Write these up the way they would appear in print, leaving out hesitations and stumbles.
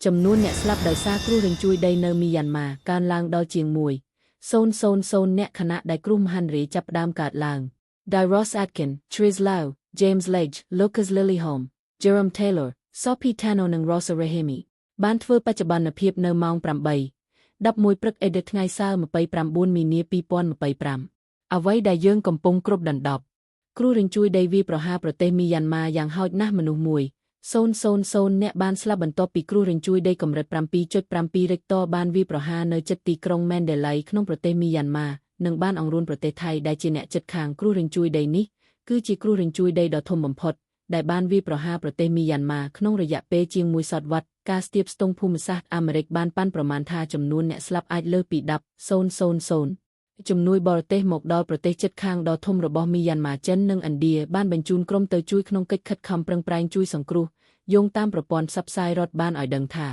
ចំនួនអ្នកស្លាប់ដោយសារគ្រោះរញ្ជួយដីនៅមីយ៉ាន់ម៉ាកើនឡើងដល់ជាង1,000អ្នកខណៈដែលគ្រោះមហន្តរាយចាប់ផ្ដើមកើតឡើងដោយ Ross Atkin, Triz Lau, James Legge, Lucas Lilieholm, Jerome Taylor, Sophie Tano និង Rosa Rahimi បានធ្វើបច្ចុប្បន្នភាពនៅម៉ោង8:11ព្រឹកអេដថ្ងៃសៅរ៍29មីនា2025អ្វីដែលយើងកំពុងគ្រប់ដណ្ដប់គ្រោះរញ្ជួយដីវាយប្រហារប្រទេសមីយ៉ាន់ម៉ាយ៉ាងហោចណាស់មនុស្ស1,000អ្នកបានស្លាប់បន្ទាប់ពីគ្រោះរញ្ជួយដីកម្រិត7.7រិកទ័របានវាយប្រហារនៅជិតទីក្រុងមែនដេឡៃក្នុងប្រទេសមីយ៉ាន់ម៉ានិងបានអង្រួនប្រទេសថៃដែលជាអ្នកជិតខាងគ្រោះរញ្ជួយដីនេះគឺជាគ្រោះរញ្ជួយដីដ៏ធំបំផុតដែលបានវាយប្រហារប្រទេសមីយ៉ាន់ម៉ាក្នុងរយៈពេលជាងមួយសតវត្សការស្ទាបស្ទង់ភូមិសាស្ត្រអាមេរិកបានប៉ាន់ប្រមាណថាចំនួនអ្នកស្លាប់អាចលើសពី10,000ជំនួយបរទេសមកដល់ប្រទេសជិតខាងដ៏ធំរបស់មីយ៉ាន់ម៉ាចិននិងឥណ្ឌាបានបញ្ជូនក្រុមទៅជួយក្នុងកិច្ចខិតខំប្រឹងប្រែងជួយសង្គ្រោះយោងតាមប្រព័ន្ធផ្សព្វផ្សាយរដ្ឋបានឲ្យដឹងថា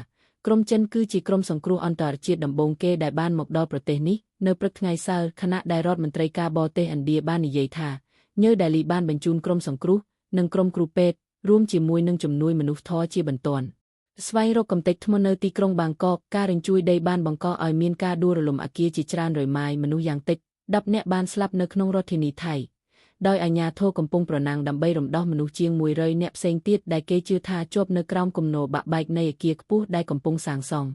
ក្រុមចិនគឺជាក្រុមសង្គ្រោះអន្តរជាតិដំបូងគេដែលបានមកដល់ប្រទេសនេះនៅព្រឹកថ្ងៃសៅរ៍ខណៈដែលរដ្ឋមន្ត្រីការបរទេសឥណ្ឌាបាននិយាយថាញើដេលីបានបញ្ជូនក្រុមសង្គ្រោះនិងក្រុមគ្រូពេទ្យរួមជាមួយនឹងជំនួយមនុស្សធម៌ជាបន្ទាន់ស្វែងរកកំទេចធ្ងន់នៅទីក្រុងបាងកកការរញ្ជួយដីបានបង្កឲ្យមានការដួលរលំអគារជាច្រើនរយម៉ាយមនុស្សយ៉ាងតិច10នាក់បានស្លាប់នៅក្នុងរដ្ឋធានីថៃដោយអាជ្ញាធរកំពុងប្រណាំងដើម្បីរំដោះមនុស្សជាង100នាក់ផ្សេងទៀតដែលគេជឿថាជាប់នៅក្រោមគំនរបាក់បែកនៃអគារខ្ពស់ដែលកំពុងសាងសង់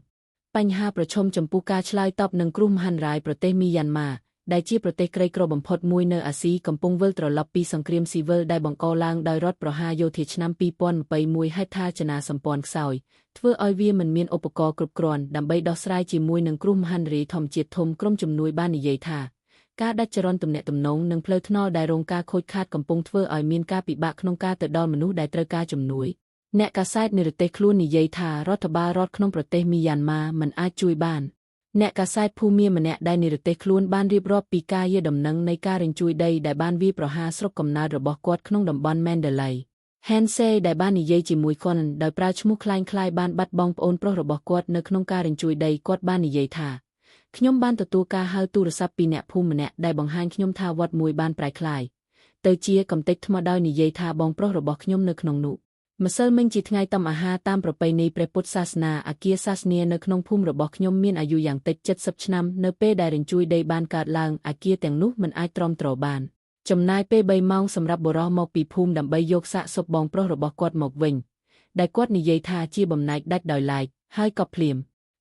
បញ្ហាប្រឈមចំពោះការឆ្លើយតបនឹងគ្រោះមហន្តរាយប្រទេសមីយ៉ាន់ម៉ាដែលជាប្រទេសក្រីក្របំផុតមួយនៅអាស៊ីកំពុងវិលត្រឡប់ពីសង្គ្រាមស៊ីវិលដែលបង្កឡើងដោយរដ្ឋប្រហារយោធាឆ្នាំ2021ហេដ្ឋារចនាសម្ព័ន្ធខ្សោយធ្វើឲ្យវាមិនមានឧបករណ៍គ្រប់គ្រាន់ដើម្បីដោះស្រាយជាមួយនឹងគ្រោះមហន្តរាយធម្មជាតិធំក្រុមជំនួយបាននិយាយថាការដាច់ចរន្តទំនាក់ទំនងនិងផ្លូវថ្នល់ដែលរងការខូចខាតកំពុងធ្វើឲ្យមានការពិបាកក្នុងការទៅដល់មនុស្សដែលត្រូវការជំនួយអ្នកកាសែតនិរទេសខ្លួននិយាយថារដ្ឋបាលរដ្ឋក្នុងប្រទេសមីយ៉ាន់ម៉ាមិនអាចជួយបានអ្នកកាសែតភូមាម្នាក់ដែលនិរទេសខ្លួនបានរៀបរាប់ពីការយាដំណឹងនៃការរញ្ជួយដីដែលបានវាយប្រហារស្រុកកំណើតរបស់គាត់ក្នុងតំបន់មែនដេឡៃ Hanse ដែលបាននិយាយជាមួយគាត់ដោយប្រើឈ្មោះក្លែងក្លាយបានបាត់បង់ប្អូនប្រុសរបស់គាត់នៅក្នុងការរញ្ជួយដីគាត់បាននិយាយថាខ្ញុំបានទទួលការហៅទូរស័ព្ទពីអ្នកភូមិម្នាក់ដែលបង្ហាញខ្ញុំថាវត្តមួយបានប្រែក្លាយទៅជាកំទេចថ្មដោយនិយាយថាបងប្រុសរបស់ខ្ញុំនៅក្នុងនោះម្សិលមិញជាថ្ងៃតំអាហារតាមប្រពៃណីព្រះពុទ្ធសាសនាអាគារសាសនានៅក្នុងភូមិរបស់ខ្ញុំមានអាយុយ៉ាងតិច70ឆ្នាំនៅពេលដែលរញ្ជួយដីបានកើតឡើងអាគារទាំងនោះមិនអាចទ្រាំទ្របានចំណាយពេល3ម៉ោងសម្រាប់បុរសមកពីភូមិដើម្បីយកសាកសពបងប្រុសរបស់គាត់មកវិញដែលគាត់និយាយថាជាបំណែកដាច់ដោយឡែកហើយក៏ភ្លាម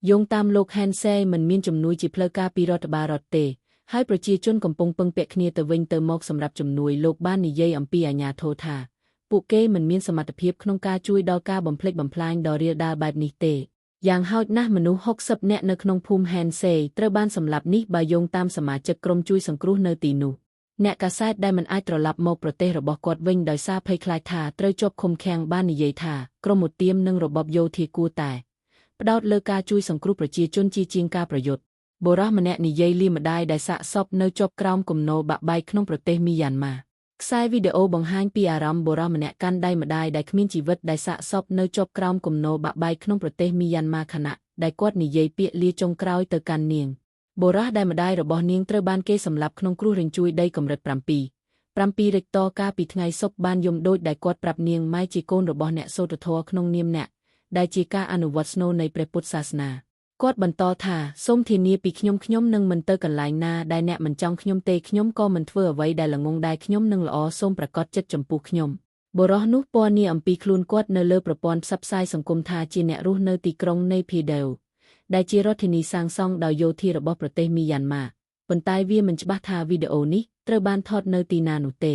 យោងតាមលោក Hanse មិនមានជំនួយជាផ្លូវការពីរដ្ឋបាលរដ្ឋទេហើយប្រជាជនកំពុងពឹងពាក់គ្នាទៅវិញទៅមកសម្រាប់ជំនួយលោកបាននិយាយអំពីអាជ្ញាធរថាពួកគេមិនមានសមត្ថភាពក្នុងការជួយដល់ការបំផ្លិចបំផ្លាញដ៏រាលដាលបែបនេះទេយ៉ាងហោចណាស់មនុស្ស60នាក់នៅក្នុងភូមិ Hanse ត្រូវបានសម្លាប់នេះបើយោងតាមសមាជិកក្រុមជួយសង្គ្រោះនៅទីនោះអ្នកកាសែតដែលមិនអាចត្រឡប់មកប្រទេសរបស់គាត់វិញដោយសារភ័យខ្លាចថាត្រូវជាប់ឃុំឃាំងបាននិយាយថាក្រុមឧទាមនិងរបបយោធាគួរតែផ្ដោតលើការជួយសង្គ្រោះប្រជាជនជាជាងការប្រយុទ្ធបុរសម្នាក់និយាយលាម្ដាយដែលសាកសពនៅជាប់ក្រោមគំនរបាក់បែកក្នុងប្រទេសមីយ៉ាន់ម៉ាខ្សែវីដេអូបង្ហាញពីអារម្មណ៍បុរសម្នាក់កាន់ដៃម្ដាយដែលគ្មានជីវិតដែលសាកសពនៅជាប់ក្រោមគំនរបាក់បែកក្នុងប្រទេសមីយ៉ាន់ម៉ាខណៈដែលគាត់និយាយពាក្យលាចុងក្រោយទៅកាន់នាងបុរសដែលម្ដាយរបស់នាងត្រូវបានគេសម្លាប់ក្នុងគ្រោះរញ្ជួយដីកម្រិត7.7រិកទ័រកាលពីថ្ងៃសុក្របានយំដូចដែលគាត់ប្រាប់នាងម៉ែជាកូនរបស់អ្នកសូត្រធម៌ក្នុងនាមអ្នកដែលជាការអនុវត្តស្នូលនៃព្រះពុទ្ធសាសនាគាត់បន្តថាសូមធានាពីខ្ញុំខ្ញុំនឹងមិនទៅកន្លែងណាដែលអ្នកមិនចង់ខ្ញុំទេខ្ញុំក៏មិនធ្វើអ្វីដែលល្ងង់ដែរខ្ញុំនឹងល្អសូមប្រកាសចិត្តចំពោះខ្ញុំបុរសនោះពណ៌នាអំពីខ្លួនគាត់នៅលើប្រព័ន្ធផ្សព្វផ្សាយសង្គមថាជាអ្នករស់នៅទីក្រុងនៃភីដេវដែលជារដ្ឋធានីសាងសង់ដោយយោធារបស់ប្រទេសមីយ៉ាន់ម៉ាប៉ុន្តែវាមិនច្បាស់ថាវីដេអូនេះត្រូវបានថតនៅទីណានោះទេ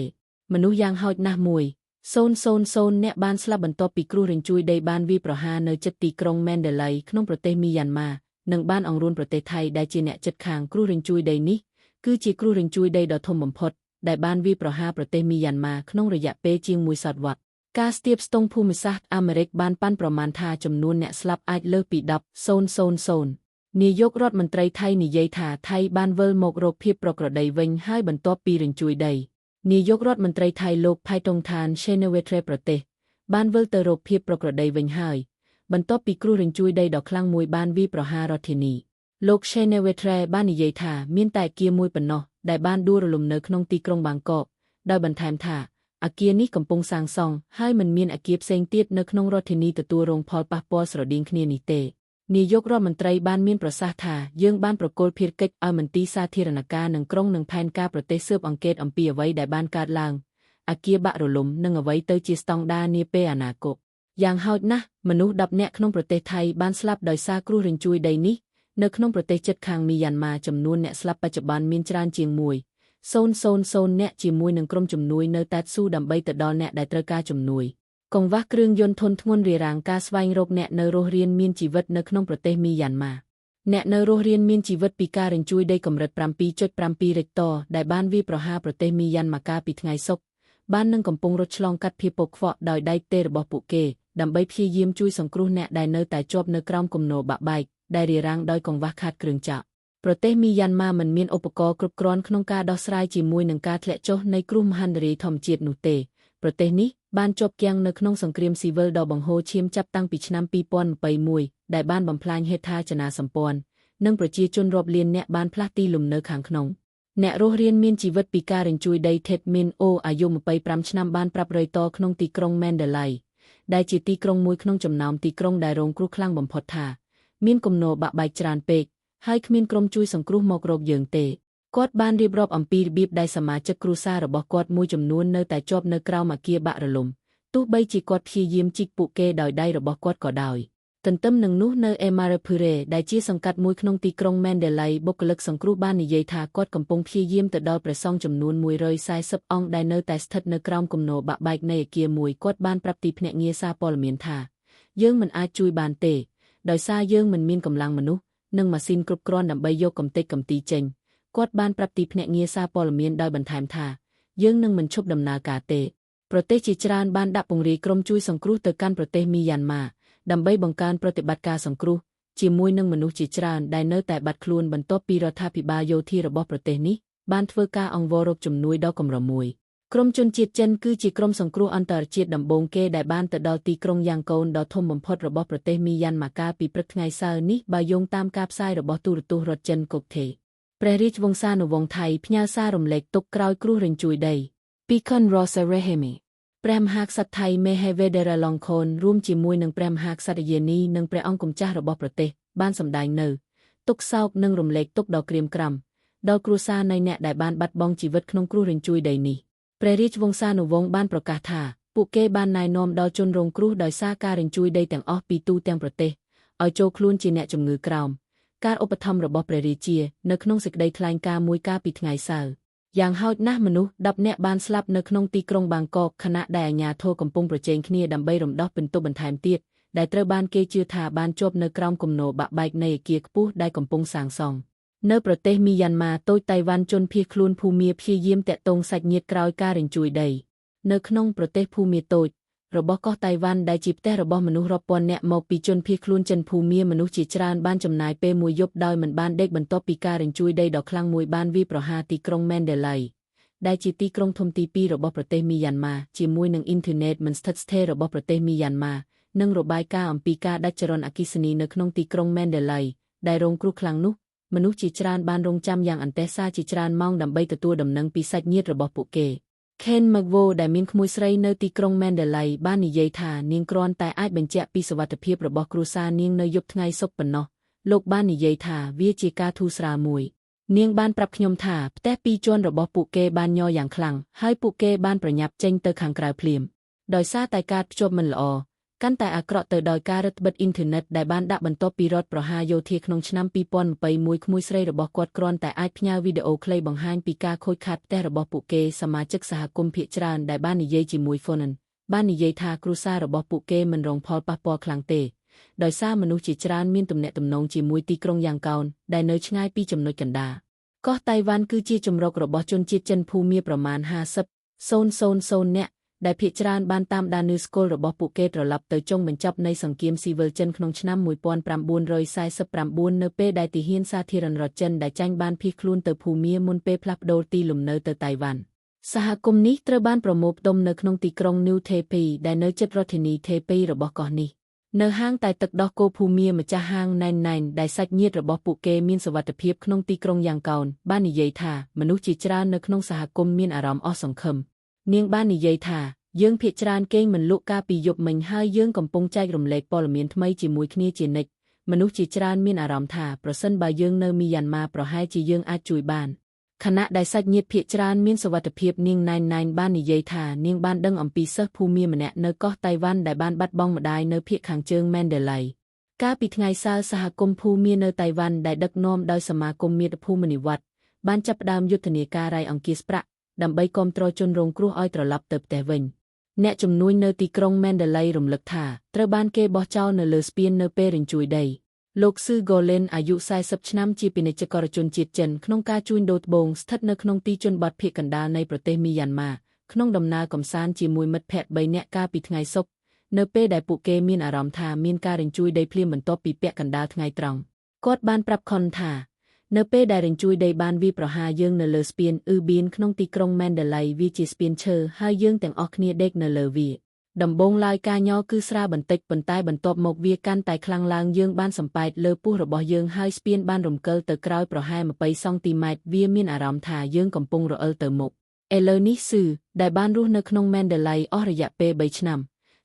មនុស្សយ៉ាងហោចណាស់1,000អ្នកបានស្លាប់បន្ទាប់ពីគ្រោះរញ្ជួយដីបានវាយប្រហារនៅជិតទីក្រុងមែនដេឡៃក្នុងប្រទេសមីយ៉ាន់ម៉ានិងបានអង្រួនប្រទេសថៃដែលជាអ្នកជិតខាងគ្រោះរញ្ជួយដីនេះគឺជាគ្រោះរញ្ជួយដីដ៏ធំបំផុតដែលបានវាយប្រហារប្រទេសមីយ៉ាន់ម៉ាក្នុងរយៈពេលជាងមួយសតវត្សការស្ទាបស្ទង់ភូមិសាស្ត្រអាមេរិកបានប៉ាន់ប្រមាណថាចំនួនអ្នកស្លាប់អាចលើសពី10,000នាយករដ្ឋមន្ត្រីថៃនិយាយថាថៃបានវិលមករកភាពប្រក្រតីវិញហើយបន្ទាប់ពីរញ្ជួយដីនាយករដ្ឋមន្ត្រីថៃលោកផៃតុងឋាន ឆេណេវេត្រេប្រទេសបានវិលទៅរកភាពប្រក្រតីវិញហើយបន្ទាប់ពីគ្រោះរញ្ជួយដីដ៏ខ្លាំងមួយបានវាយប្រហាររដ្ឋធានីលោកឆេណេវេត្រេបាននិយាយថាមានតែអគារមួយប៉ុណ្ណោះដែលបានដួលរលំនៅក្នុងទីក្រុងបាងកកដោយបន្ថែមថា អាគារនេះកំពុងសាងសង់ហើយមិនមានអាគារផ្សេងទៀតនៅក្នុងរដ្ឋធានីទទួលរងផលប៉ះពាល់ស្រដៀងគ្នានេះទេនាយករដ្ឋមន្ត្រីបានមានប្រសាសន៍ថាយើងបានប្រគល់ភារកិច្ចឲ្យមន្ទីរសាធារណការនិងក្រុងនិងផែនការប្រទេសស៊ើបអង្កេតអំពីអ្វីដែលបានកើតឡើងអាគារបាក់រលំនិងអ្វីទៅជាស្តង់ដារនាពេលអនាគតយ៉ាងហោចណាស់មនុស្ស10នាក់ក្នុងប្រទេសថៃបានស្លាប់ដោយសារគ្រោះរញ្ជួយដីនេះនៅក្នុងប្រទេសជិតខាងមីយ៉ាន់ម៉ាចំនួនអ្នកស្លាប់បច្ចុប្បន្នមានច្រើនជាង1,000នាក់ជាមួយនឹងក្រុមជំនួយនៅតែស៊ូដើម្បីទៅដល់អ្នកដែលត្រូវការជំនួយកង្វះគ្រឿងយន្តធុនធ្ងន់រារាំងការស្វែងរកអ្នកនៅរស់រានមានជីវិតនៅក្នុងប្រទេសមីយ៉ាន់ម៉ាអ្នកនៅរស់រានមានជីវិតពីការរញ្ជួយដីកម្រិត 7.7 រិកទ័រដែលបានវាយប្រហារប្រទេសមីយ៉ាន់ម៉ាកាលពីថ្ងៃសុក្របាននឹងកំពុងរត់ឆ្លងកាត់ភាពពកខ្វក់ដោយដៃទេរបស់ពួកគេដើម្បីព្យាយាមជួយសង្គ្រោះអ្នកដែលនៅតែជាប់នៅក្រោមគំនរបាក់បែកដែលរារាំងដោយកង្វះខាតគ្រឿងចក្រប្រទេសមីយ៉ាន់ម៉ាមិនមានឧបករណ៍គ្រប់គ្រាន់ក្នុងការដោះស្រាយជាមួយនឹងការធ្លាក់ចុះនៃគ្រោះមហន្តរាយធម្មជាតិនោះទេប្រទេសនេះបានជាប់គាំងនៅក្នុងសង្គ្រាមស៊ីវិលដ៏បង្ហូរឈាមចាប់តាំងពីឆ្នាំ2021ដែលបានបំផ្លាញហេដ្ឋារចនាសម្ព័ន្ធនិងប្រជាជនរាប់លានអ្នកបានផ្លាស់ទីលំនៅខាងក្នុងអ្នករស់រានមានជីវិតពីការរញ្ជួយដីថេតមីនអូអាយុ25ឆ្នាំបានប្រាប់រយតក្នុងទីក្រុងមែនដេឡៃដែលជាទីក្រុងមួយក្នុងចំណោមទីក្រុងដែលរងគ្រោះខ្លាំងបំផុតថាមានគំនរបាក់បែកច្រើនពេកហើយគ្មានក្រុមជួយសង្គ្រោះមករកយើងទេគាត់បានរៀបរាប់អំពីរបៀបដែលសមាជិកគ្រួសាររបស់គាត់មួយចំនួននៅតែជាប់នៅក្រោមអគារបាក់រលំទោះបីជាគាត់ព្យាយាមជីកពួកគេដោយដៃរបស់គាត់ក៏ដោយទន្ទឹមនឹងនោះនៅអេម៉ារ៉ាភូរ៉េដែលជាសង្កាត់មួយក្នុងទីក្រុងមែនដេឡៃបុគ្គលិកសង្គ្រោះបាននិយាយថាគាត់កំពុងព្យាយាមទៅដល់ព្រះសង្ឃចំនួន140អង្គដែលនៅតែស្ថិតនៅក្រោមគំនរបាក់បែកនៃអគារមួយគាត់បានប្រាប់ទីភ្នាក់ងារសារព័ត៌មានថាយើងមិនអាចជួយបានទេដោយសារយើងមិនមានកម្លាំងមនុស្សនិងម៉ាស៊ីនគ្រប់គ្រាន់ដើម្បីយកកំទេចកំទីចេញគាត់បានប្រាប់ទីភ្នាក់ងារសារព័ត៌មានដោយបន្ថែមថាយើងនឹងមិនឈប់ដំណើរការទេប្រទេសជាច្រើនបានដាក់ពង្រាយក្រុមជួយសង្គ្រោះទៅកាន់ប្រទេសមីយ៉ាន់ម៉ាដើម្បីបង្កើនប្រតិបត្តិការសង្គ្រោះជាមួយនឹងមនុស្សជាច្រើនដែលនៅតែបាត់ខ្លួនបន្ទាប់ពីរដ្ឋាភិបាលយោធារបស់ប្រទេសនេះបានធ្វើការអង្វររកជំនួយដ៏កម្រមួយក្រុមជនជាតិចិនគឺជាក្រុមសង្គ្រោះអន្តរជាតិដំបូងគេដែលបានទៅដល់ទីក្រុងយ៉ាងកូនដ៏ធំបំផុតរបស់ប្រទេសមីយ៉ាន់ម៉ាកាលពីព្រឹកថ្ងៃសៅរ៍នេះបើយោងតាមការផ្សាយរបស់ទូរទស្សន៍រដ្ឋចិនកុកថេព្រះរាជវង្សានុវង្សថៃផ្ញើសាររំលែកទុក្ខក្រោយគ្រោះរញ្ជួយដីពីខុនរ៉ូសារ៉េហេមីព្រះមហាក្សត្រថៃមេហេវេដេរ៉ាឡុងខូនរួមជាមួយនឹងព្រះមហាក្សត្រយានីនិងព្រះអង្គម្ចាស់របស់ប្រទេសបានសម្ដែងនៅទុក្ខសោកនិងរំលែកទុក្ខដ៏ក្រៀមក្រំដល់គ្រួសារនៃអ្នកដែលបានបាត់បង់ជីវិតក្នុងគ្រោះរញ្ជួយដីនេះព្រះរាជវង្សានុវង្សបានប្រកាសថាពួកគេបានណែនាំដល់ជនរងគ្រោះដោយសារការរញ្ជួយដីទាំងអស់ពីទូទាំងប្រទេសឲ្យចូលខ្លួនជាអ្នកជំងឺក្រោមការឧបត្ថម្ភរបស់ព្រះរាជានៅក្នុងសេចក្តីថ្លែងការណ៍មួយកាលពីថ្ងៃសៅរ៍យ៉ាងហោចណាស់មនុស្ស10នាក់បានស្លាប់នៅក្នុងទីក្រុងបាងកកខណៈដែលអាជ្ញាធរកំពុងប្រជែងគ្នាដើម្បីរំដោះពិន្ទុបន្ថែមទៀតដែលត្រូវបានគេជឿថាបានជាប់នៅក្រោមគំនរបាក់បែកនៃអគារខ្ពស់ដែលកំពុងសាងសង់នៅប្រទេសមីយ៉ាន់ម៉ាតូចតៃវ៉ាន់ជនភៀសខ្លួនភូមាព្យាយាមតាក់ទងសាច់ញាតិក្រោយការរញ្ជួយដីនៅក្នុងប្រទេសភូមាតូចរបស់កោះតៃវ៉ាន់ដែលជាផ្ទះរបស់មនុស្សរាប់ពាន់នាក់មកពីជនភៀសខ្លួនចិនភូមាមនុស្សជាច្រើនបានចំណាយពេលមួយយប់ដោយមិនបានដេកបន្ទាប់ពីការរញ្ជួយដីដ៏ខ្លាំងមួយបានវាយប្រហារទីក្រុងមែនដេឡៃដែលជាទីក្រុងធំទី2របស់ប្រទេសមីយ៉ាន់ម៉ាជាមួយនឹងអ៊ីនធឺណិតមិនស្ថិតស្ថេររបស់ប្រទេសមីយ៉ាន់ម៉ានិងរបាយការណ៍អំពីការដាច់ចរន្តអគ្គិសនីនៅក្នុងទីក្រុងមែនដេឡៃដែលរងគ្រោះខ្លាំងនោះមនុស្សជាច្រើនបានរងចាំយ៉ាងអន្ទះសារជាច្រើនម៉ោងដើម្បីទទួលដំណឹងពីសាច់ញាតិរបស់ពួកគេ Ken McVo ដែលមានក្មួយស្រីនៅទីក្រុងមែនដេឡៃបាននិយាយថានាងគ្រាន់តែអាចបញ្ជាក់ពីសុវត្ថិភាពរបស់គ្រួសារនាងនៅយប់ថ្ងៃសុក្រប៉ុណ្ណោះលោកបាននិយាយថាវាជាការធូរស្រាលមួយនាងបានប្រាប់ខ្ញុំថាផ្ទះពីរជាន់របស់ពួកគេបានញ័រយ៉ាងខ្លាំងហើយពួកគេបានប្រញាប់ចេញទៅខាងក្រៅភ្លាមដោយសារតែការភ្ជាប់មិនល្អកាន់តែអាក្រក់ទៅដោយការរឹតបន្តឹងអ៊ីនធឺណិតដែលបានដាក់បន្ទាប់ពីរដ្ឋប្រហារយោធាក្នុងឆ្នាំ2021ក្មួយស្រីរបស់គាត់គ្រាន់តែអាចផ្ញើវីដេអូខ្លីបង្ហាញពីការខូចខាតផ្ទះរបស់ពួកគេសមាជិកសហគមន៍ភាគច្រើនដែលបាននិយាយជាមួយ Fonan បាននិយាយថាគ្រួសាររបស់ពួកគេមិនរងផលប៉ះពាល់ខ្លាំងទេដោយសារមនុស្សជាច្រើនមានទំនាក់ទំនងជាមួយទីក្រុងយ៉ាងកោនដែលនៅឆ្ងាយពីចំណុចកណ្ដាលកោះតៃវ៉ាន់គឺជាជម្រករបស់ជនជាតិចិនភូមាប្រមាណ50,000នាក់ដែលភាគច្រើនបានតាមដាននឿស្គលរបស់ពួកគេត្រឡប់ទៅចុងបញ្ចប់នៃសង្គ្រាមស៊ីវិលចិនក្នុងឆ្នាំ1949នៅពេលដែលទាហានសាធារណរដ្ឋចិនដែលចាញ់បានភៀសខ្លួនទៅភូមាមុនពេលផ្លាស់ប្ដូរទីលំនៅទៅតៃវ៉ាន់សហគមន៍នេះត្រូវបានប្រមូលផ្ដុំនៅក្នុងទីក្រុង New Taipei ដែលនៅជិតរដ្ឋធានី Taipei របស់កោះនេះនៅហាងតែទឹកដោះគោភូមាម្ចាស់ហាងណែនណែនដែលសាច់ញាតិរបស់ពួកគេមានសុវត្ថិភាពក្នុងទីក្រុងយ៉ាងកោនបាននិយាយថាមនុស្សជាច្រើននៅក្នុងសហគមន៍មានអារម្មណ៍អស់សង្ឃឹម នាងបាននិយាយថាយើងភាគច្រើនគេងមិនលក់កាលពីយប់មិញហើយយើងកំពុងចែករំលែកព័ត៌មានថ្មីជាមួយគ្នាជានិច្ចមនុស្សជាច្រើនមានអារម្មណ៍ថាប្រសិនបើយើងនៅមីយ៉ាន់ម៉ាប្រហែលជាយើងអាចជួយបានខណៈដែលសាច់ញាតិភាគច្រើនមានសុវត្ថិភាពនាងណែនណែនបាននិយាយថានាងបានដឹងអំពីសិស្សភូមាម្នាក់នៅកោះតៃវ៉ាន់ដែលបានបាត់បង់ម្ដាយនៅភាគខាងជើងម៉ែនដេឡៃកាលពីថ្ងៃសៅរ៍សហគមន៍ភូមានៅតៃវ៉ាន់ដែលដឹកនាំដោយសមាគមមាតុភូមិនិវត្តន៍បានចាប់ផ្ដើមយុទ្ធនាការរៃអង្គាសប្រាក់ដើម្បីគាំទ្រជនរងគ្រោះឲ្យត្រឡប់ទៅផ្ទះវិញអ្នកជំនួញនៅទីក្រុងម៉ែនដេឡៃរំលឹកថាត្រូវបានគេបោះចោលនៅលើស្ពាននៅពេលរញ្ជួយដីលោកស៊ឺហ្គូលេនអាយុ40ឆ្នាំជាពាណិជ្ជករជនជាតិចិនក្នុងការជួញដូរត្បូងស្ថិតនៅក្នុងទីជនបទភាគកណ្ដាលនៃប្រទេសមីយ៉ាន់ម៉ាក្នុងដំណើរកម្សាន្តជាមួយមិត្តភ័ក្តិ3នាក់កាលពីថ្ងៃសុក្រនៅពេលដែលពួកគេមានអារម្មណ៍ថាមានការរញ្ជួយដីភ្លាមបន្ទាប់ពីពាក់កណ្ដាលថ្ងៃត្រង់គាត់បានប្រាប់ខុនថានៅពេលដែលរញ្ជួយដីបានវាយប្រហារយើងនៅលើស្ពានអ៊ឺបៀនក្នុងទីក្រុងម៉ែនដេឡៃវាជាស្ពានឈើហើយយើងទាំងអស់គ្នាដេកនៅលើវាដំបូងឡើយការញ័រគឺស្រាលបន្តិចប៉ុន្តែបន្ទាប់មកវាកាន់តែខ្លាំងឡើងយើងបានសំប៉ែតលើពោះរបស់យើងហើយស្ពានបានរំកិលទៅក្រោយប្រហែល20សង់ទីម៉ែត្រវាមានអារម្មណ៍ថាយើងកំពុងរអិលទៅមុខឥឡូវនេះស៊ឺដែលបានរស់នៅក្នុងម៉ែនដេឡៃអស់រយៈពេល3ឆ្នាំ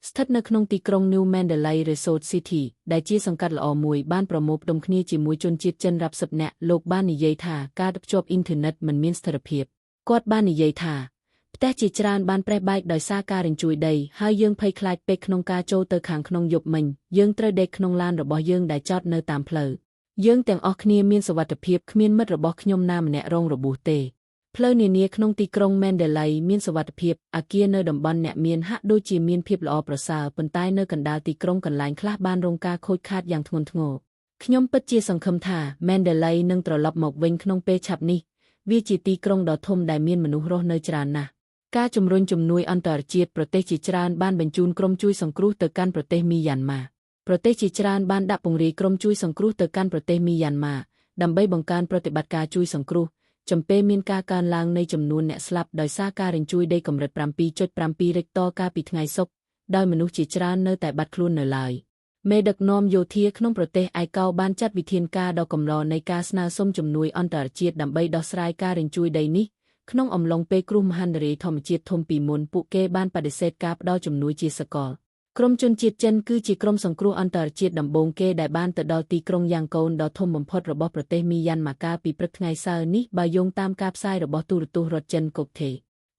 ស្ថិតនៅក្នុងទីក្រុង New Mandalay Resort City ដែលជាសង្កាត់ល្អមួយបានប្រមូលផ្ដុំគ្នាជាមួយជនជាតិចិនរាប់សិបនាក់លោកបាននិយាយថាការភ្ជាប់អ៊ីនធឺណិតមិនមានស្ថិរភាពគាត់បាននិយាយថាផ្ទះជាច្រើនបានប្រេះបែកដោយសារការរញ្ជួយដីហើយយើងភ័យខ្លាចពេកក្នុងការចូលទៅខាងក្នុងយប់មិញយើងត្រូវដេកក្នុងឡានរបស់យើងដែលចតនៅតាមផ្លូវយើងទាំងអស់គ្នាមានសុវត្ថិភាពគ្មានមិត្តរបស់ខ្ញុំណាម្នាក់រងរបួសទេផ្លូវនានាក្នុងទីក្រុងម៉ែនដេឡៃមានសុវត្ថិភាពអាគារនៅតំបន់អ្នកមានហាក់ដូចជាមានភាពល្អប្រសើរប៉ុន្តែនៅកណ្ដាលទីក្រុងកន្លែងខ្លះបានរងការខូចខាតយ៉ាងធ្ងន់ធ្ងរខ្ញុំពិតជាសង្ឃឹមថាម៉ែនដេឡៃនឹងត្រឡប់មកវិញក្នុងពេលឆាប់នេះវាជាទីក្រុងដ៏ធំដែលមានមនុស្សរស់នៅច្រើនណាស់ការជំរុញជំនួយអន្តរជាតិប្រទេសជាច្រើនបានបញ្ជូនក្រុមជួយសង្គ្រោះទៅកាន់ប្រទេសមីយ៉ាន់ម៉ាប្រទេសជាច្រើនបានដាក់ពង្រាយក្រុមជួយសង្គ្រោះទៅកាន់ប្រទេសមីយ៉ាន់ម៉ាដើម្បីបង្កើនប្រតិបត្តិការជួយសង្គ្រោះចំពេលមានការកើនឡើងនៃចំនួនអ្នកស្លាប់ដោយសារការរញ្ជួយដីកម្រិត 7.7 រិកទ័រកាលពីថ្ងៃសុក្រដោយមនុស្សជាច្រើននៅតែបាត់ខ្លួននៅឡើយមេដឹកនាំយោធាក្នុងប្រទេសឯកោបានចាត់វិធានការដ៏កម្រនៃការស្នើសុំជំនួយអន្តរជាតិដើម្បីដោះស្រាយការរញ្ជួយដីនេះក្នុងអំឡុងពេលគ្រោះមហន្តរាយធម្មជាតិធំពីមុនពួកគេបានបដិសេធការផ្ដល់ជំនួយជាសកលក្រុមជនជាតិចិនគឺជាក្រុមសង្គ្រោះអន្តរជាតិដំបូងគេដែលបានទៅដល់ទីក្រុងយ៉ាងកូនដ៏ធំបំផុតរបស់ប្រទេសមីយ៉ាន់ម៉ាកាលពីព្រឹកថ្ងៃសៅរ៍នេះបើយោងតាមការផ្សាយរបស់ទូរទស្សន៍រដ្ឋចិនកុកថេ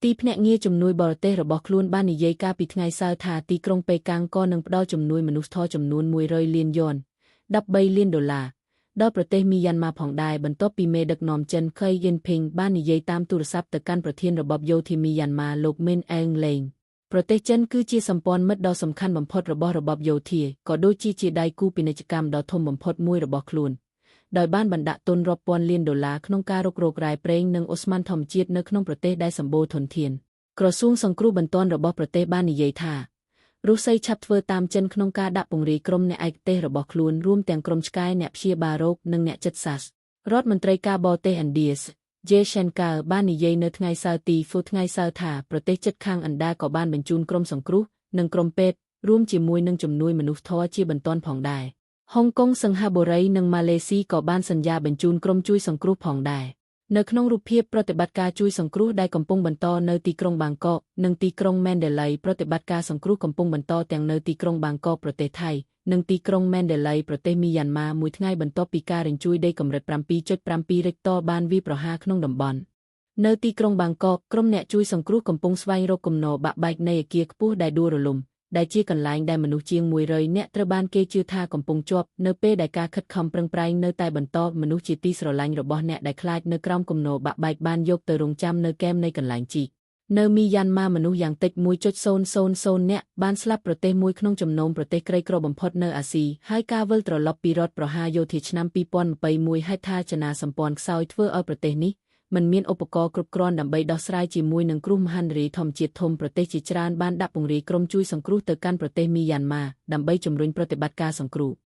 ទីភ្នាក់ងារជំនួយបរទេសរបស់ខ្លួនបាននិយាយកាលពីថ្ងៃសៅរ៍ថាទីក្រុងប៉េកាំងក៏នឹងផ្ដល់ជំនួយមនុស្សធម៌ចំនួន100លានយ៉ន13លានដុល្លារដល់ប្រទេសមីយ៉ាន់ម៉ាផងដែរបន្ទាប់ពីមេដឹកនាំចិនខៃយិនភីងបាននិយាយតាមទូរស័ព្ទទៅកាន់ប្រធានរបបយោធាមីយ៉ាន់ម៉ាលោកមីនអេងលេងប្រទេសចិនគឺជាសម្ព័ន្ធមិត្តដ៏សំខាន់បំផុតរបស់របបយោធាក៏ដូចជាជាដៃគូពាណិជ្ជកម្មដ៏ធំបំផុតមួយរបស់ខ្លួនដោយបានបណ្ដាក់ទុនរាប់ពាន់លានដុល្លារក្នុងការរុករករ៉ែប្រេងនិងអូស្មန်ធម្មជាតិនៅក្នុងប្រទេសដែលសម្បូរធនធានក្រសួងសង្គ្រោះបន្ទាន់របស់ប្រទេសបាននិយាយថារុស្ស៊ីឆាប់ធ្វើតាមចិនក្នុងការដាក់ពង្រាយក្រុមអ្នកឯកទេសរបស់ខ្លួនរួមទាំងក្រុមឆ្កែអ្នកព្យាបាលរោគនិងអ្នកចិត្តសាស្ត្ររដ្ឋមន្ត្រីការបរទេសឥណ្ឌា Jay Shankar បាននិយាយនៅថ្ងៃសៅរ៍ទីថ្ងៃសៅរ៍ថាប្រទេសជិតខាងឥណ្ឌាក៏បានបញ្ជូនក្រុមសង្គ្រោះនិងក្រុមពេទ្យរួមជាមួយនឹងជំនួយមនុស្សធម៌ជាបន្ទាន់ផងដែរហុងកុងសិង្ហបុរីនិងម៉ាឡេស៊ីក៏បានសន្យាបញ្ជូនក្រុមជួយសង្គ្រោះផងដែរនៅក្នុងរូបភាពប្រតិបត្តិការជួយសង្គ្រោះដែលកំពុងបន្តនៅទីក្រុងបាងកកនិងទីក្រុងម៉ែនដេឡៃប្រតិបត្តិការសង្គ្រោះកំពុងបន្តទាំងនៅទីក្រុងបាងកកប្រទេសថៃនិងទីក្រុងម៉ែនដេឡៃប្រទេសមីយ៉ាន់ម៉ាមួយថ្ងៃបន្ទាប់ពីការរញ្ជួយដីកម្រិត 7.7 រិកទ័របានវាយប្រហារក្នុងតំបន់នៅទីក្រុងបាងកកក្រុមអ្នកជួយសង្គ្រោះកំពុងស្វែងរកគំនរបាក់បែកនៃអគារខ្ពស់ដែលដួលរលំដែលជាកន្លែងដែលមនុស្សជាង100នាក់ត្រូវបានគេជឿថាកំពុងជាប់នៅពេលដែលការខិតខំប្រឹងប្រែងនៅតែបន្តមនុស្សជាទីស្រឡាញ់របស់អ្នកដែលខ្លាចនៅក្រោមគំនរបាក់បែកបានយកទៅរងចាំនៅគែមនៃកន្លែងជីកនៅមីយ៉ាន់ម៉ាមនុស្សយ៉ាងតិច 1.000 នាក់បានស្លាប់ប្រទេសមួយក្នុងចំណោមប្រទេសក្រីក្របំផុតនៅអាស៊ីហើយការវិលត្រឡប់ពីរដ្ឋប្រហារយោធាឆ្នាំ2021ហេដ្ឋារចនាសម្ព័ន្ធខ្សោយធ្វើឲ្យប្រទេសនេះមិនមានឧបករណ៍គ្រប់គ្រាន់ដើម្បីដោះស្រាយជាមួយនឹងគ្រោះមហន្តរាយធម្មជាតិធំប្រទេសជាច្រើនបានដាក់ពង្រាយក្រុមជួយសង្គ្រោះទៅកាន់ប្រទេសមីយ៉ាន់ម៉ាដើម្បីជំរុញប្រតិបត្តិការសង្គ្រោះ។